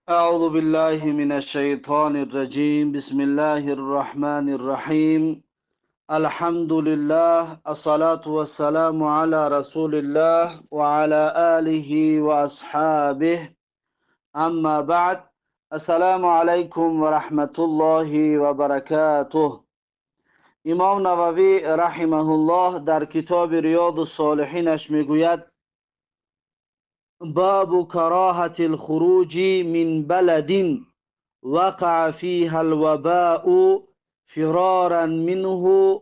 أعوذ بالله من الشيطان الرجيم. بسم الله الرحمن الرحيم. الحمد لله، الصلاة والسلام على رسول الله وعلى آله وأصحابه. أما بعد، السلام عليكم ورحمة الله وبركاته. امام نووی رحمه الله در کتاب ریاض الصالحینش میگوید: باب كراهة الخروج من بلد وقع فيها الوباء فرارا منه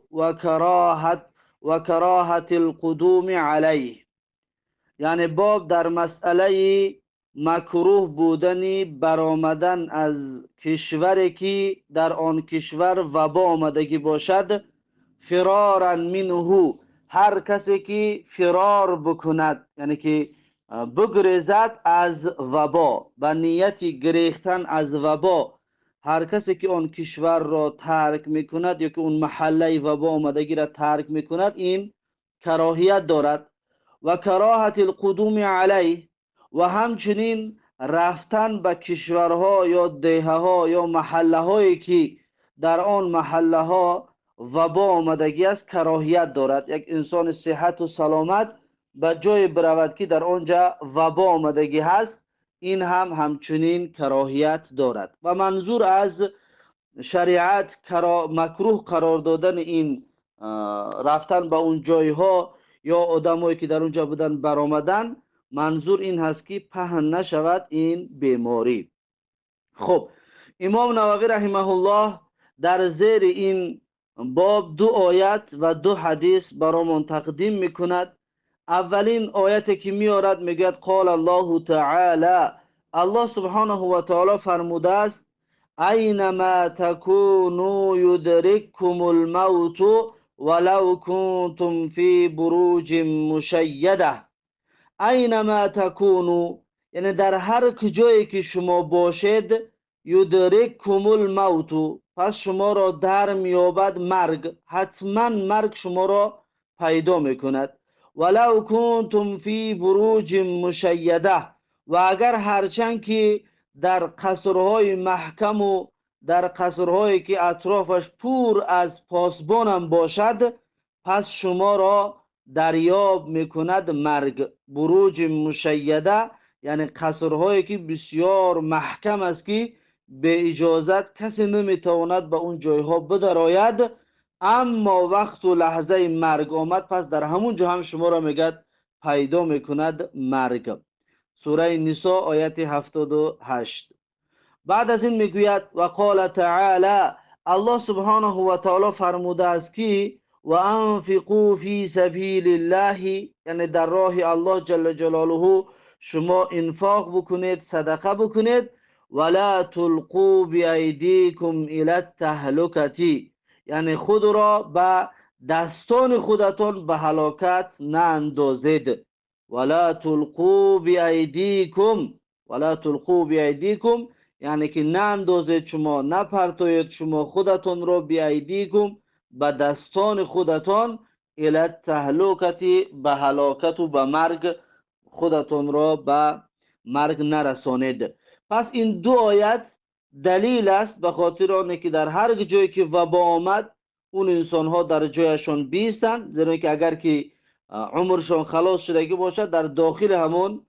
وكراهة القدوم عليه. یعنی باب در مسئله مکروه بودن برآمدن از کشوری که در آن کشور وبا آمدگی باشد. فرارا منه، هر کسی که فرار بکند، یعنی که بگریزد از وبا، با نیت گریختن از وبا، هر کسی که آن کشور را ترک میکند یا که اون محله وبا آمدگی را ترک میکند، این کراهیت دارد. و کراهت القدوم علیه، و همچنین رفتن به کشورها یا دهها یا محله هایی که در آن محله ها وبا آمدگی است کراهیت دارد. یک انسان صحت و سلامت به جای برود که در آنجا وبا آمدگی هست، این هم همچنین کراهیت دارد. و منظور از شریعت مکروه قرار دادن این رفتن به اون جایها یا آدمایی که در اونجا بودن برآمدن، منظور این هست که پهن نشود این بیماری. خب، امام نووی رحمه الله در زیر این باب دو آیت و دو حدیث برامون تقدیم میکند. اولین آیتی که میارد میگوید: قال الله تعالی، الله سبحانه و تعالی فرموده است: اینما تکونوا یدرککم الموت ولو کنتم فی بروج مشیده. اینما تکونوا، یعنی در هر کجایی که شما باشید، یدرککم الموت، پس شما را در میابد مرگ، حتما مرگ شما را پیدا میکند. ولو کنتم فی بروج مشیده، و اگر هرچند که در قصرهای محکم و در قصرهایی که اطرافش پر از پاسبانم باشد، پس شما را دریاب میکند مرگ. بروج مشیده یعنی قصرهایی که بسیار محکم است که به اجازت کسی نمیتواند به اون جایها بدراید، اما وقت و لحظه مرگ آمد، پس در همون جا هم شما را میگد پیدا میکند مرگ. سوره نساء آیت 78. بعد از این میگوید: و قال تعالی، الله سبحانه و تعالی فرموده است که و انفقوا فی سبیل الله، یعنی در راه الله جل جلاله شما انفاق بکنید، صدقه بکنید. ولا تلقوا بایدیکم الی التهلکه، یعنی خود را به دستان خودتان به هلاکت ناندازید. ولا تلقوا بایدیکم، ولا تلقوا بایدیکم یعنی که ناندازید شما، نپرتوید شما خودتان را، بایدیکم به دستان خودتان، الی التهلکه به هلاکت و به مرگ، خودتان را به مرگ نرسانید. پس این دو آیت دلیل است به خاطر آنکه که در هر جایی که وبا آمد، اون انسان ها در جایشان بیستند، زیرا که اگر که عمرشان خلاص شدگی باشد، در داخل همون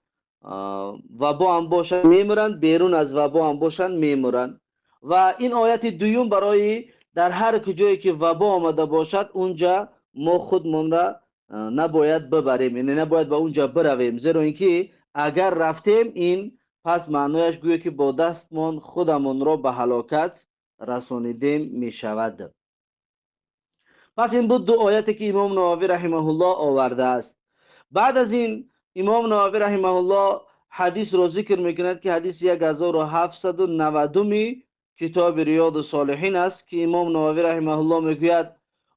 وبا هم باشند میمرند، بیرون از وبا هم باشند میمرند. و این آیت دوم برای در هر جایی که وبا آمده باشد، اونجا ما خودمون را نباید ببریم، یعنی نباید به اونجا برویم، زیرا اینکه اگر رفتیم، این پس معنایش گویه که با دستمان خودمان را به هلاکت رسانیدیم می شود. پس این بود دو آیتی که امام نووی رحمه الله آورده است. بعد از این امام نووی رحمه الله حدیث را ذکر میکند که حدیث 1790 کتاب ریاض الصالحین است که امام نووی رحمه الله میگوید: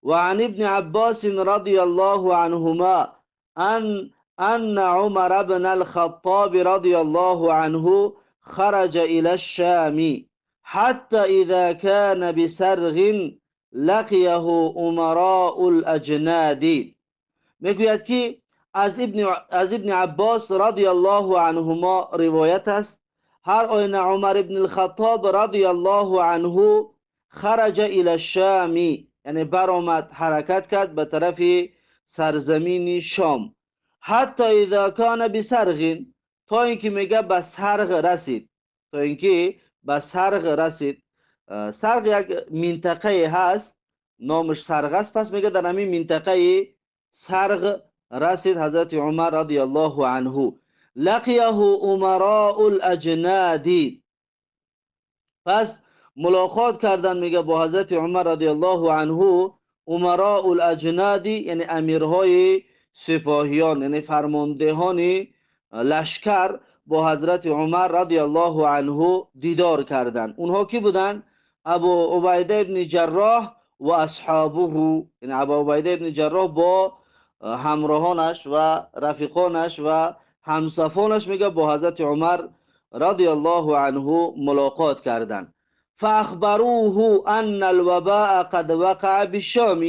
و عن ابن عباس رضی الله عنهما ان عمر بن الخطاب رضي الله عنه خرج إلى الشام حتى إذا كان بسرغ لقيه أمراء الأجناد. میگوید که از ابن عباس رضی الله عنهما روایت است، هر آینه عمر ابن الخطاب رضی الله عنه خرج الى الشام، یعنی برآمد، حرکت کرد به طرف سرزمین شام. حتی اذا کان بسرغ، تا اینکه میگه به سرغ رسید، تا اینکه به سرغ رسید. سرغ یک منطقه هست نامش سرغ است. پس میگه در همین منطقه سرغ رسید حضرت عمر رضی الله عنه. لقیه امراء الاجناد، پس ملاقات کردن میگه با حضرت عمر رضی الله عنه امراء الاجناد، یعنی امیرهای سپاهیان، یعنی فرماندهان لشکر با حضرت عمر رضی الله عنه دیدار کردند. اونها کی بودند؟ ابو عبیده ابن جراح و اصحابه، یعنی ابو عبیده ابن جراح با همراهانش و رفیقانش و همصفانش میگه با حضرت عمر رضی الله عنه ملاقات کردند. فاخبروه ان الوباء قد وقع بالشام،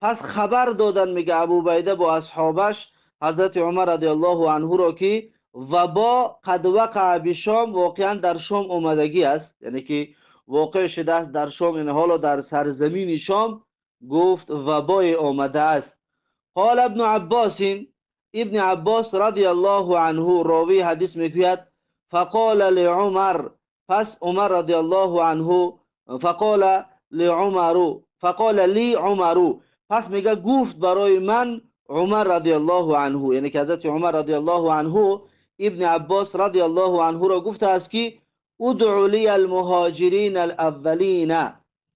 پس خبر دادن میگه ابو عبیده با اصحابش حضرت عمر رضی الله عنه را که وبا قد وقع بالشام، واقعا در شام آمدگی است، یعنی که واقع شده است در شام، یعنی حالا در سرزمین شام گفت وبای آمده است. قال ابن عباس، ابن عباس رضی الله عنه راوی حدیث میگوید فقال لعمر، پس عمر رضی الله عنه فقال لعمر، فقال لی عمر، پس میگه گفت برای من عمر رضی الله عنه، یعنی که حضرت عمر رضی الله عنه ابن عباس رضی الله عنه را گفته است که ادعو لی المهاجرین الاولین،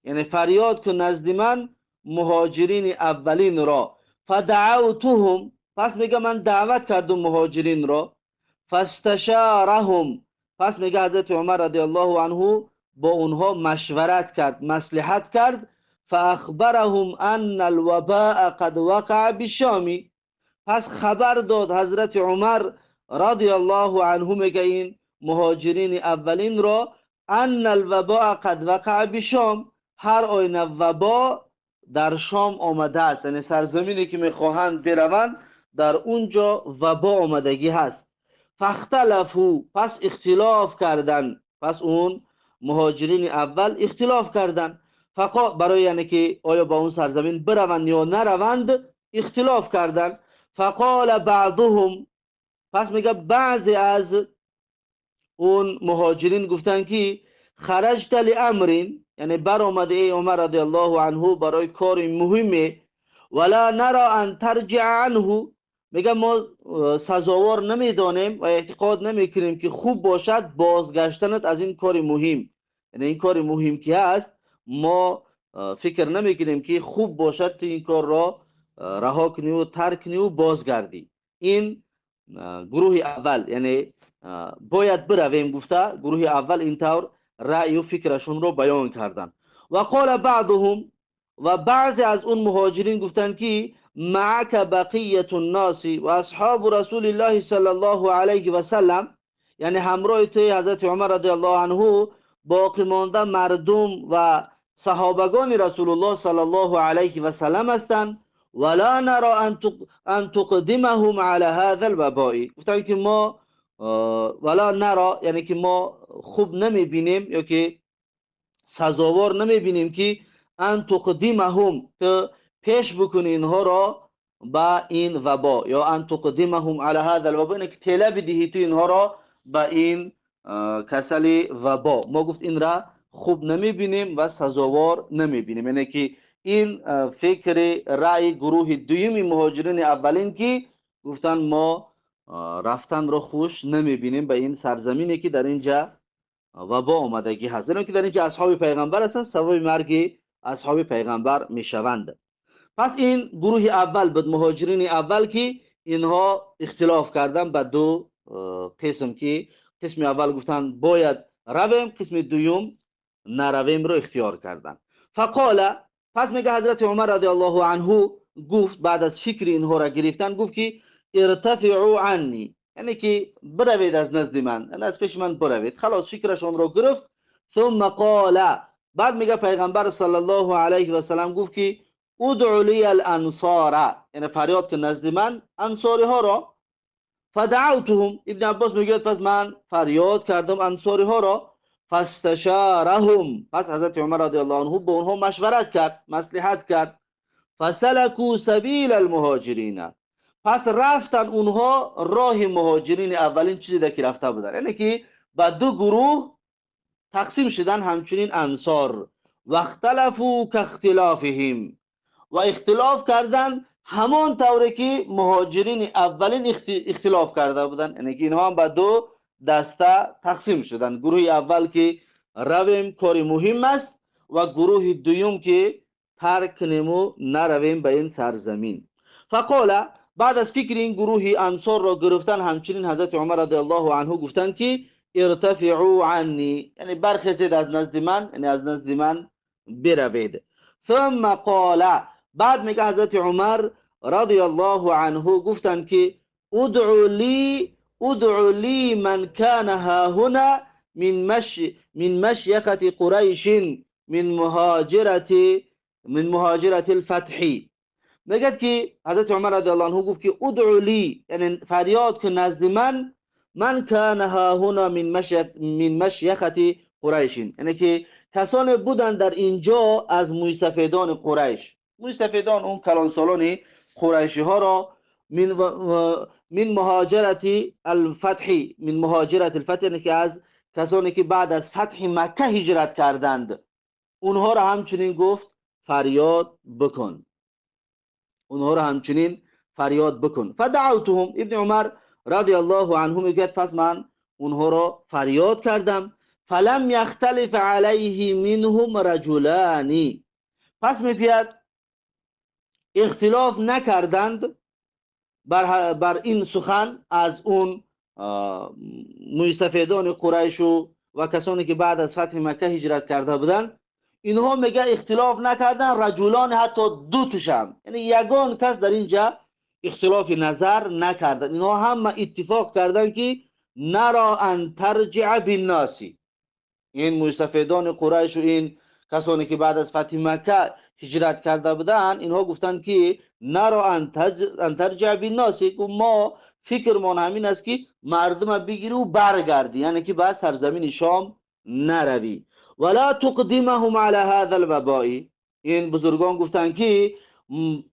یعنی فریاد کن نزد من مهاجرین اولین را. فدعوتهم، پس میگه من دعوت کردم مهاجرین را. فاستشارهم، پس میگه حضرت عمر رضی الله عنه با اونها مشورت کرد، مصلحت کرد. فاخبرهم ان الوباء قد وقع بالشام، پس خبر داد حضرت عمر رضی الله عنه میگه این مهاجرین اولین را ان الوباء قد وقع بالشام، هر آینه وبا در شام آمده است، یعنی سرزمینی که میخواهند بروند در اونجا وبا آمدگی هست. فاختلفوا، پس اختلاف کردند، پس اون مهاجرین اول اختلاف کردند، فقط برای یعنی که آیا با اون سرزمین بروند یا نروند اختلاف کردند. فقال بعضهم، پس میگه بعضی از اون مهاجرین گفتن که خرجت لامر، یعنی برآمده ای عمر رضی الله عنه برای کار مهمه، ولا نرى ان ترجع عنه، میگه ما سزاوار نمیدانیم و اعتقاد نمیکنیم که خوب باشد بازگشتنت از این کار مهم، یعنی این کار مهم که هست ما فکر نمیکنیم که خوب باشد تو این کار را رها کنی و ترک کنی و بازگردی. این گروه اول، یعنی باید برویم گفته گروه اول اینطور رأی و فکرشون رو بیان کردن. و قال بعضهم، و بعضی از اون مهاجرین گفتن که معك بقیه الناس و اصحاب رسول الله صلی الله علیه و سلم، یعنی همراه توی حضرت عمر رضی الله عنه باقی مانده مردم و صحابگان رسول الله صلی الله علیه و سلم هستند. ولا نرى ان تقدمهم على هذا الوباء، گفتن که ما ولا نرى، یعنی که ما خوب نمیبینیم یا که سزاوار نمیبینیم که ان تقدمهم، که پیش بکنی اینها را با این وبا، یا ان تقدمهم على هذا الوباء، یعنی که تله بدهی تو اینها را با این کسل وبا. ما گفت این را خوب نمیبینیم و سزاوار نمیبینیم، یعنی که این فکر رأی گروه دویم مهاجرین اولین که گفتن ما رفتن را خوش نمیبینیم به این سرزمینی که در اینجا وبا آمدگی هست، یعنی که در اینجا اصحاب پیغمبر هستند، سبب مرگ اصحاب پیغمبر میشوند. پس این گروه اول بود، مهاجرین اول که اینها اختلاف کردن به دو قسم، که قسم اول گفتن باید رویم، قسم دوم نرویم رو اختیار کردن. فقال، پس میگه حضرت عمر رضی الله عنه گفت بعد از فکر اینها را گرفتن، گفت که ارتفعوا عنی، یعنی که بروید از نزد من، یعنی از پیش من بروید. خلاص فکرشون رو گرفت. ثم قال، بعد میگه پیغمبر صلی الله علیه و سلم گفت که ادعو لی الانصار، یعنی فریاد که نزد من انصاری ها را. فدعوتهم، ابن عباس میگوید پس من فریاد کردم انصاری ها را. فاستشارهم، پس حضرت عمر رضی الله عنه با اونها مشورت کرد، مصلحت کرد. فسلكوا سبیل المهاجرین، پس رفتن اونها راه مهاجرین اولین چیزی که رفته بودن، یعنی که به دو گروه تقسیم شدن همچنین انصار. واختلفوا كاختلافهم، و اختلاف کردن همان طوری که مهاجرین اولین اختلاف کرده بودن، یعنی که اینها هم به دو دسته تقسیم شدن، گروه اول که رویم کاری مهم است و گروه دوم که ترک کنیم و نرویم به این سرزمین. فقال، بعد از فکر این گروه انصار را گرفتن همچنین حضرت عمر رضی الله عنه گفتند که ارتفعوا عنی، یعنی برخیزید از نزد من، یعنی از نزد من بروید. ثم قال، بعد میگه حضرت عمر رضی الله عنه گفتند که ادعو لی من كان ها هنا من مشيخة قریش من مهاجرة الفتح. میگه که حضرت عمر رضی الله عنه گفت که ادعو لی، یعنی فریاد که نزد من، من كان ها هنا من مشيخة قریش، یعنی که کسانی بودند در اینجا از مویسفیدان قریش. مویسفیدان اون کلانسالان قریشی ها را من مهاجرت الفتح، من مهاجرت الفتح، یعنی که از کسانی که بعد از فتح مکه هجرت کردند، اونها را همچنین گفت فریاد بکن، اونها را همچنین فریاد بکن. فدعوتهم، ابن عمر رضی الله عنه میگوید پس من اونها را فریاد کردم. فلم یختلف علیه منهم رجلان، پس میگوید اختلاف نکردند بر این سخن از اون مویسفیدان قریش و کسانی که بعد از فتح مکه هجرت کرده بودند. اینها میگه اختلاف نکردن رجلان، حتی دو تشم، یعنی یگان کس در اینجا اختلاف نظر نکردن. اینها همه اتفاق کردن که نرا ان ترجع بالناس، این مویسفیدان قریش و این کسانی که بعد از فتح مکه هجرت کرده بودند، اینها گفتند که نرا ان ترجع بالناس، ما فکرمان همین است که مردم بگیری و برگردی، یعنی که بعد سرزمین شام نروی. ولا تقدمهم على هذا الوباء، این بزرگان گفتند که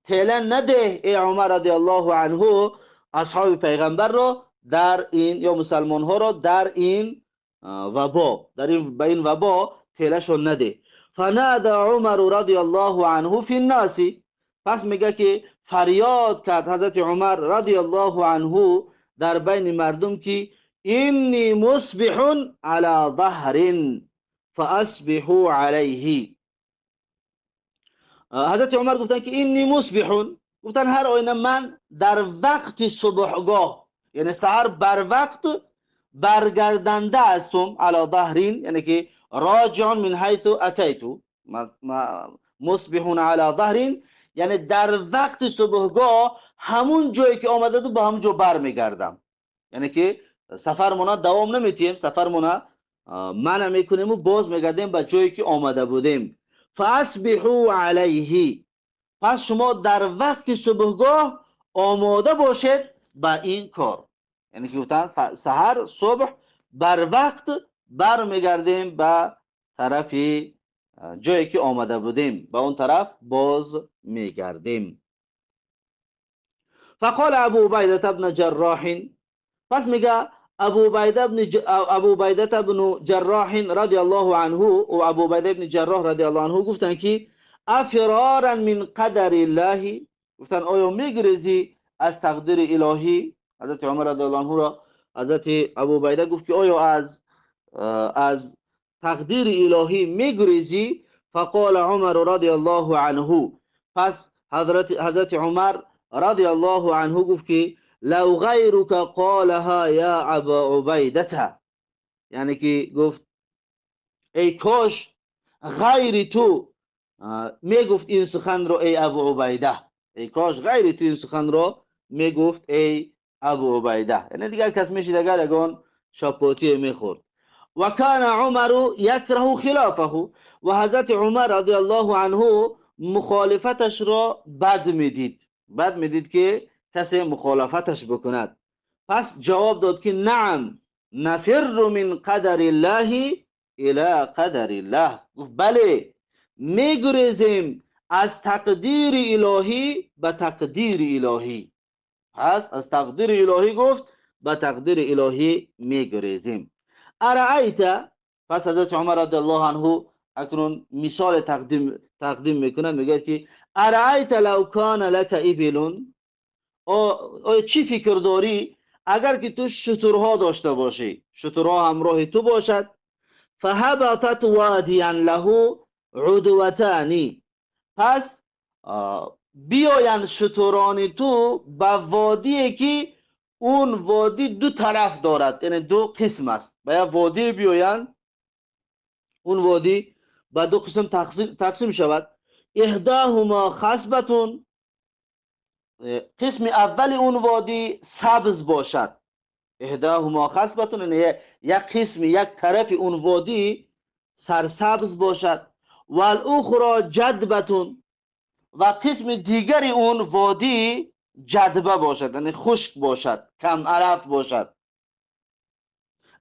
تله نده ای عمر رضی الله عنه اصحاب پیغمبر را در این، یا مسلمان ها را در این وبا، در این به این وبا تلهشون نده. فنادى عمر رضی الله عنه فی الناس، پس میگه که فریاد کرد حضرت عمر رضی الله عنه در بین مردم که اینی مصبح علی ظهر فاصبحوا علیه. حضرت عمر گفتن که اینی مصبح، گفتن هر آینه من در وقت صبحگاه، یعنی سحر بر وقت برگردنده هستم، علی ظهر یعنی که راجع من حیث اتیت، مصبح علی ظهر یعنی در وقت صبحگاه همون جایی که آمده تو با همون جا برمیگردم، یعنی که سفرمون دوام نمیتیم، سفرمون منع میکنیم و باز میگردیم به جایی که آمده بودیم. فاصبحوا علیه، پس شما در وقت صبحگاه آماده باشید به این کار، یعنی که گفتن سحر صبح بر وقت برمیگردیم به طرف جایی که آمده بودیم، به اون طرف باز میگردیم. فقال ابو عبیده ابن جراح، پس میگه ابو عبیده ابن جراح رضی الله عنه و ابو عبیده ابن جراح رضی الله عنه گفتن که افرارا من قدر الله، گفتن آیا میگریزی از تقدیر الهی؟ حضرت عمر رضی الله عنه را حضرت ابو عبیده گفت که آیا از تقدیر الهی میگریزی؟ فقال عمر رضی الله عنه، پس حضرت عمر رضی الله عنه گفت که لو غیرک قالها یا ابا عبیده، یعنی که گفت ای کاش غیر تو میگفت این سخن رو ای ابو عبیده، ای کاش غیر تو این سخن رو میگفت ای ابو عبیده، یعنی دیگر کس میشید اگر یگان شاپوتی میخورد. و کان عمر یکره خلافه، و حضرت عمر رضی الله عنه مخالفتش را بد میدید، بد میدید که کسی مخالفتش بکند. پس جواب داد که نعم نفر من قدر الله الى قدر الله. گفت بله، میگریزیم از تقدیر الهی به تقدیر الهی. پس از تقدیر الهی گفت به تقدیر الهی میگریزیم. ارأیت، پس حضرت عمر رضی الله عنه اکنون مثال تقدیم میکنند، میگه که ارأیت لو کان لک ابل، آیا چی فکر داری اگر که تو شترها داشته باشی، شترها همراه تو باشد، فهبطت وادیا له عدوتان، پس بیایند شتران تو به وادی که اون وادی دو طرف دارد، یعنی دو قسم است. به یک وادی بیایند، اون وادی به دو قسم تقسیم شود. احداهما خصبتون، قسم اول اون وادی سبز باشد. احداهما خصبتون یعنی یک قسم، یک طرف اون وادی سرسبز باشد. والاخرى جدبتون، و قسم دیگر اون وادی جدبه باشد، یعنی خشک باشد، کم علف باشد.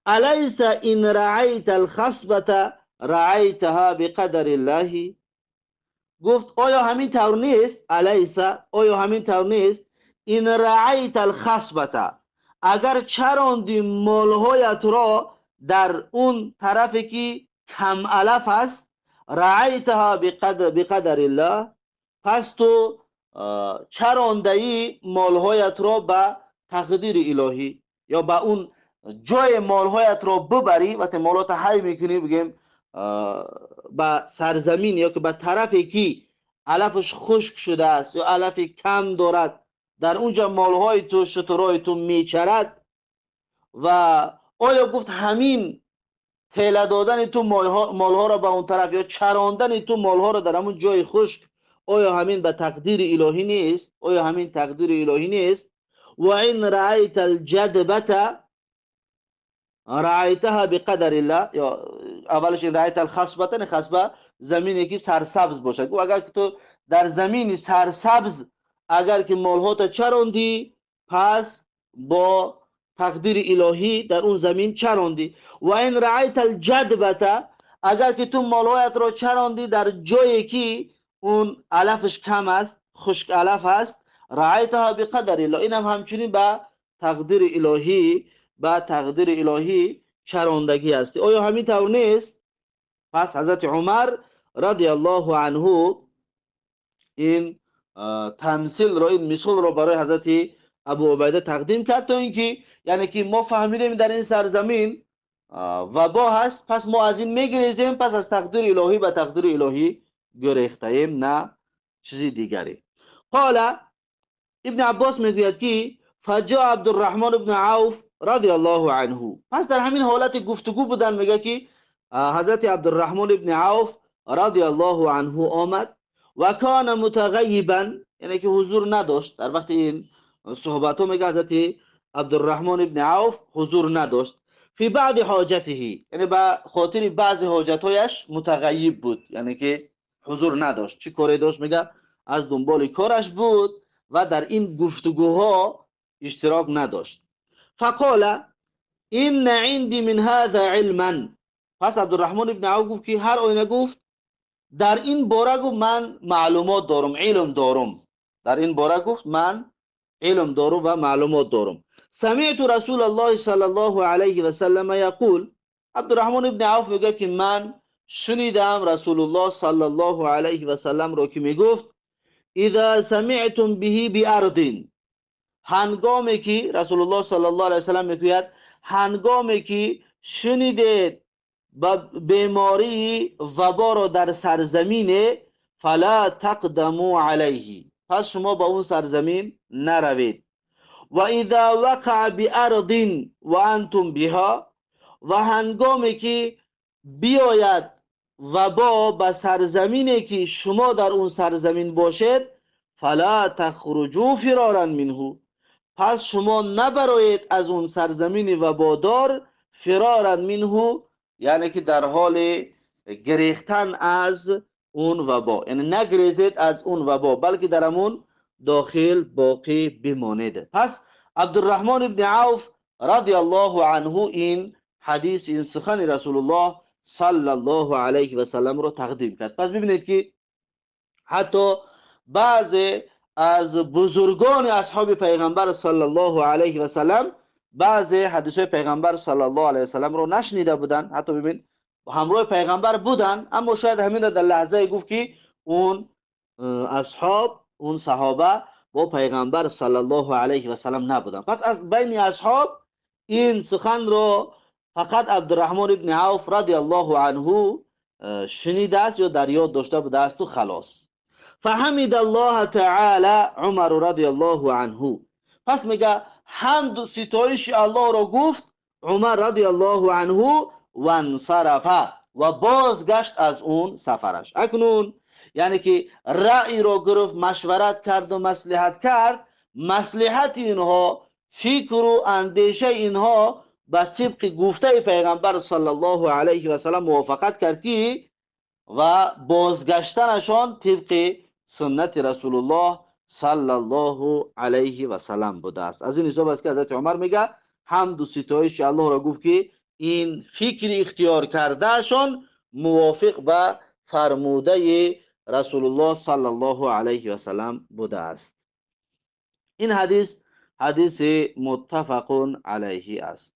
الیس ان رعیت الخصبة رعیتها بقدر الله. گفت آیا همین طور نیست؟ الیس، آیا همین طور نیست؟ این رعیت الخصبة، اگر چراندی مالهایت را در اون طرفی که کم علف است، رعیتها بقدر الله، پس تو چرانده‌ای مالهایت را به تقدیر الهی، یا به اون جای مالهایت را ببری، وقتی مالات حی میکنی بگیم به سرزمین یا که به طرفی که علفش خشک شده است یا علف کم دارد، در اونجا مالهای تو، شترهای تو میچرد. و آیا گفت همین تیله دادن تو مالها را به اون طرف یا چراندن تو مالها را در همون جای خشک، آیا همین به تقدیر الهی نیست؟ آیا همین تقدیر الهی نیست؟ و این رأیت الجدبة رعیتها بقدر الله، یا اولش این رعیت الخصبة، نه خصبه زمینی که سرسبز باشد. گفت اگر که تو در زمین سرسبز اگر که مالها تا چراندی، پس با تقدیر الهی در اون زمین چراندی. و این رعیت الجدبة، اگر که تو مالهایت را چراندی در جایی که اون علفش کم است، خشک علف است، رعیتها بقدر الله، این هم همچنین به تقدیر الهی، به تقدیر الهی چراندگی است. آیا همین طور نیست؟ پس حضرت عمر رضی الله عنه این تمثیل را، این مثال را برای حضرت ابو عبیده تقدیم کرد تا اینکه یعنی که ما فهمیدیم در این سرزمین وبا هست، پس ما از این میگریزیم، پس از تقدیر الهی به تقدیر الهی گریختیم، نه چیزی دیگری. قال ابن عباس میگوید که فجاء عبدالرحمن ابن عوف رضی الله عنه. پس در همین حالت گفتگو بودن، میگه که حضرت عبدالرحمن ابن عوف رضی الله عنه آمد و کان متغیبا، یعنی که حضور نداشت در وقت این صحبت ها. میگه حضرت عبدالرحمن ابن عوف حضور نداشت، فی بعض حاجته، یعنی به خاطر بعض حاجتهایش متغیب بود، یعنی که حضور نداشت. چی کاری داشت؟ میگه از دنبال کارش بود و در این گفتگوها اشتراک نداشت. فقال ان عندي من هذا علما. پس عبدالرحمن ابن عوف گفت که هر آینه گفت در این باره گفت من معلومات دارم، علم دارم. در این باره گفت من علم دارم و معلومات دارم. سمعت رسول الله صلی الله علیه و سلم یقول، عبدالرحمن ابن عوف میگه که من شنیدم رسول الله صلی الله علیه و سلم رو که میگفت اذا سمعتم به بارض، هنگامی که رسول الله صلی الله علیه و سلم میگوید هنگامی که شنیدید بیماری وبا را در سرزمین، فلا تقدموا علیه، پس شما با اون سرزمین نروید. و اذا وقع بارض و انتم بها، و هنگامی که بیاید وبا به سرزمینی که شما در اون سرزمین باشید، فلا تخرجوا فرارا منه، پس شما نبرایید از اون سرزمین وبادار، فرارا منه یعنی که در حال گریختن از اون وبا، یعنی نگریزید از اون وبا بلکه در همون داخل باقی بمانید. پس Абдурраҳмон ибни Авф радиаллоҳу анҳу ин ҳадис, ин сухани Расулуллоҳ саллаллоҳу алайҳи васалламро тақдим кард. Пас бибинед, ки ҳатто баъзе аз бузургони асҳоби пайғамбар саллаллоҳу алайҳи васаллам баъзе ҳадисҳои пайғамбар саллаллоҳу алайҳи васалламро нашнида буданд. Ҳатто бибин, ҳамроҳи пайғамбар буданд, аммо шояд ҳаминро дар лаҳзае гуфт, ки он асҳоб, он саҳоба бо пайғамбар саллаллоҳу алайҳи васаллам набуданд. Пас аз байни асҳоб ин суханро фақат Абдурраҳмон ибни Авф радиаллоҳу анҳу шунидааст ё дар ёд дошта будаасту халос. فحمد الله تعالى عمر رضی الله عنه. پس میگه حمد ستایش الله را گفت عمر رضی الله عنه و انصرف و بازگشت از اون سفرش. اکنون یعنی که رأی را گرفت، مشورت کرد و مصلحت کرد. مصلحت اینها، فکر و اندیشه اینها به طبق گفته پیغمبر صلی الله علیه و سلم موافقت کرد و بازگشتنشان طبق سنت رسول الله صلی الله علیه و سلم بوده است. از این حساب است که حضرت عمر میگه حمد و ستایش الله را گفت که این فکر اختیار کردهشان موافق به فرموده رسول الله صلی الله علیه و سلم بوده است. این حدیث حدیث متفق علیه است.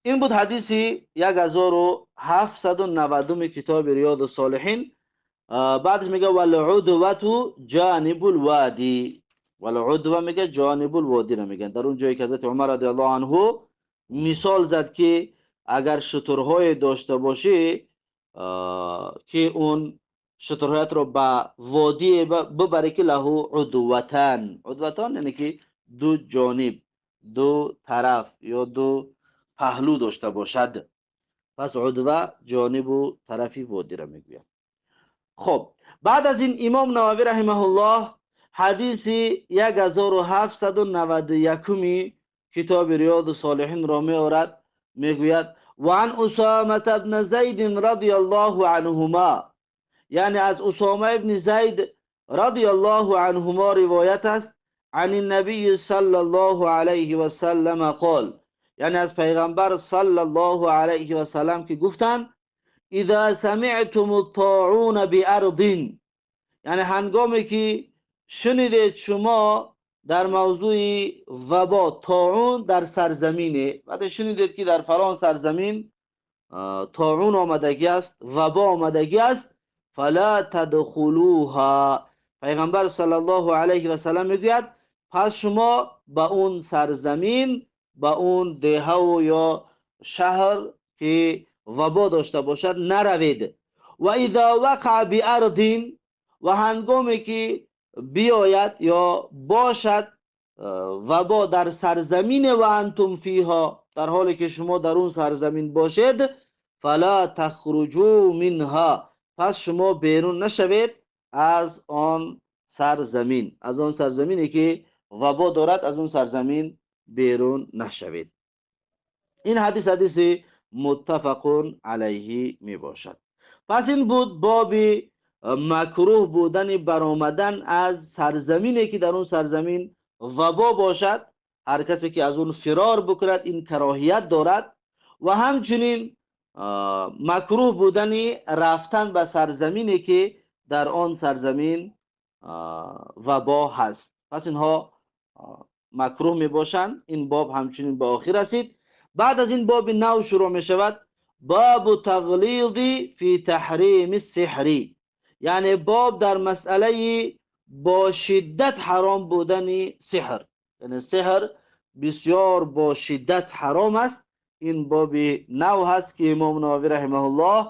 این بود حدیث 1790 کتاب ریاض الصالحین. بعدش میگه والعدوة جانب الوادی. والعدوة میگه جانب الوادی رو میگن. در اون جایی که حضرت عمر رضی الله عنه مثال زد که اگر شترهای داشته باشی که اون شترهایت رو به وادی ببری که له عدوتان. عدوتان یعنی که دو جانب، دو طرف یا دو پهلو داشته باشد. پس عدوه جانب و طرفی وادی را میگوید. خب بعد از این امام نووی رحمه الله حدیث 1791 کتاب ریاض الصالحین را میآورد. میگوید وعن اسامه ابن زید رضی الله عنهما، یعنی از اسامه ابن زید رضی الله عنهما روایت است عن النبی صلی الله علیه و سلم قال، یعنی از پیغمبر صلی الله علیه و سلم که گفتند اذا سمعتم الطاعون بارض، یعنی هنگامی که شنیدید شما در موضوع وبا طاعون در سرزمینه، بعد شنیدید که در فلان سرزمین طاعون آمدگی است، وبا آمدگی است، فلا تدخلوها، پیغمبر صلی الله علیه و سلم میگوید پس شما به اون سرزمین، به اون دهه و یا شهر که وبا داشته باشد نروید. و اذا وقع بارض، و هنگامی که بیاید یا باشد وبا در سرزمین و انتم فیها، در حالی که شما در اون سرزمین باشید، فلا تخرجوا منها، پس شما بیرون نشوید از آن سرزمین، از آن سرزمینی که وبا دارد، از اون سرزمین بیرون نشوید. این حدیث حدیث متفق علیه می باشد. پس این بود باب مکروه بودن برآمدن از سرزمینی که در اون سرزمین وبا باشد، هر کسی که از اون فرار بکند این کراهیت دارد، و همچنین مکروه بودن رفتن به سرزمینی که در آن سرزمین وبا هست. پس اینها مکروه می باشند. این باب همچنین به آخر رسید. بعد از این باب نو شروع می شود، باب تغلیظ فی تحریم السحر، یعنی باب در مسئله با شدت حرام بودن سحر، یعنی سحر بسیار با شدت حرام است. این باب نو هست که امام نووی رحمه الله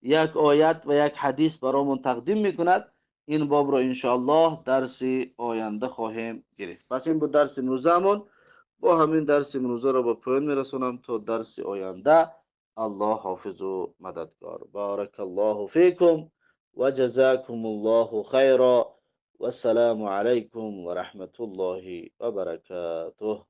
یک آیت و یک حدیث برامون تقدیم میکند. این باب را انشاءالله درس آینده خواهیم گرفت. پس این بود درس امروزمون. با همین درس امروزه را با پایان میرسونم تا درس آینده. الله حافظ و مددگار. بارک الله فیکم و جزاکم الله خیرا و السلام علیکم و رحمت الله و برکاته.